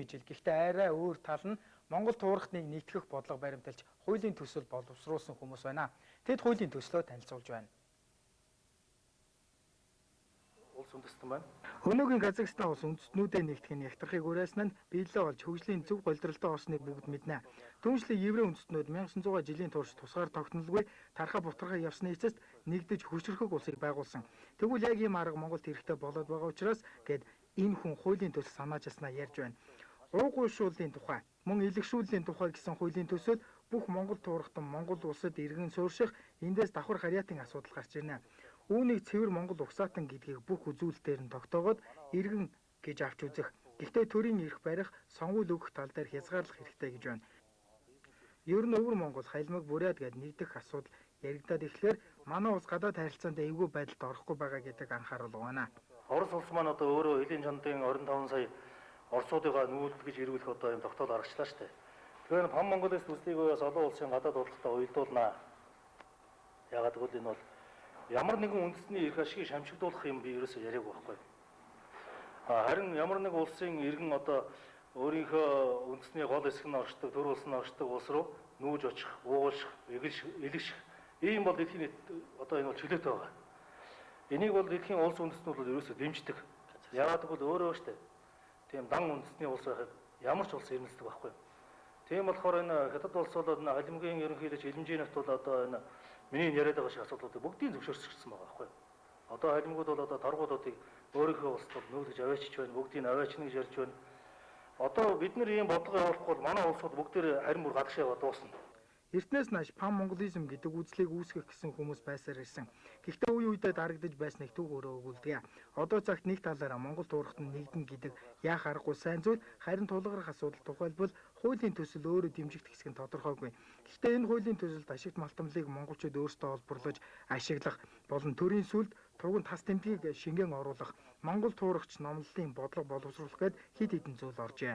ижил. Гэхдээ арай өөр тал нь Монгол туурхтныг нэгтгэх бодлого баримталж хуулийн төсөл боловсруулсан хүмүүс байна. Тэд хуулийн төслөө танилцуулж байна. Улс үндэстэн байна. Өнөөгийн Казахстан улс үндэстнүүдэд нэгтгэх нь ягтрахыг уриалсан нь биелэлээ олж хөгжлийн зөв голдролтой орсныг бүгд мэднэ. Түүнчлэн еврей үндэстнүүд 1900 жилийн турш тусгаар тогтнолгүй тарха бутархаа явсны эцэст нэгдэж хөшөрхөг улсыг байгуулсан. Тэгвэл яг ийм арга Монголд хэрэгтэй болоод байгаа учраас гэд энэ хүн хуулийн төсөл санаачилснаа ярьж байна. Уугуйшууллын тухай, мөн илэгшүүллийн тухай гэсэн хуулийн төсөл бүх Монгол туурхтан Монгол улсад иргэн суурших эндээс давхар харьяатын асуудал гарч ирнэ. Үүнийг цэвэр Монгол угсаатан гэдгийг бүх үзүүлэлтээр нь тогтоогоод иргэн гэж авч үзэх. Гэхдээ төрийн эрх барих, сонгуул өгөх тал дээр хязгаарлах хэрэгтэй гэж байна. Ер нь өвөр Монгол, халимаг, бурят гэд нэгдэх асуудал яригадаад эхлэхээр манай улс гадаад харилцаанд эвгүй байдалд орохгүй байгаа гэдэг анхааруулга байна. Орос улс маань одоо өөрөө хөлийн чандын 25 сая орсуудыгаа нүүлгэж эргүүлэх одоо юм тогтоол гаргачлаа шүү дээ. Тэгэхээр Пан Монголист төслийг бас олон улсын гадаад бодлоготой уялдуулнаа. Яагаад гэвэл энэ бол ямар нэгэн үндэсний эрх ашигыг шамшигдуулах юм би ерөөсөө яриаг байхгүй. Харин ямар нэг улсын иргэн одоо өөрийнхөө үндэсний гол хэсэг нь оршдог, төр улс нь оршдог улс руу нүүж очих, уугуулших, эгэлших ийм бол дэлхийн нийт одоо энэ бол чөлөөтэй байгаа. Энийг бол дэлхийн улс үндэстнүүд бол ерөөсөө дэмждэг. Яагаад гэвэл өөрөө шүү дээ. Тийм дан үндэсний улс байхыг ямар ч улс эрмэлздэг байхгүй. Тийм болохоор энэ хятад улс бол энэ халимгийн ерөнхийлөгч Илэмжийн нот бол одоо энэ миний яриад байгаа шиг асуудлуудыг бүгдийг зөвшөөрсөн байгаа байхгүй. Одоо халимгууд бол одоо торгуудуудыг өөрийнхөө улсад бол нүүлгэж аваачиж байна, бүгдийг аваачна гэж ярьж байна. Одоо бид нар ийм бодлого явуулахгүй бол манай улсууд бүгдээр харин бүр гадагш яваад дуусна. Эртнээс нааш пан монголизм гэдэг үзлийг үүсгэх гэсэн хүмүүс байсаар ирсэн. Гэхдээ үе үедээ дарагдаж байсныг төв өөрөө өгүүлдэг. Одоо цагт нэг талаараа Монгол туурхт нь нэгдэн гэдэг яах аргагүй сайн зүйл, харин тулгарх асуудал тухайлбал хуулийн төсөл өөрөө дэмжигдэх хэсэг нь тодорхойгүй. Гэхдээ энэ хуулийн төсөлд ашигт малтамлыг монголчууд өөрсдөө олборлож ашиглах болон төрийн сүлд туган тас тэмдгийг шингэн оруулах, Монгол туурагч номлолын бодлого боловсруулах гээд хэд хэдэн зүйл оржээ.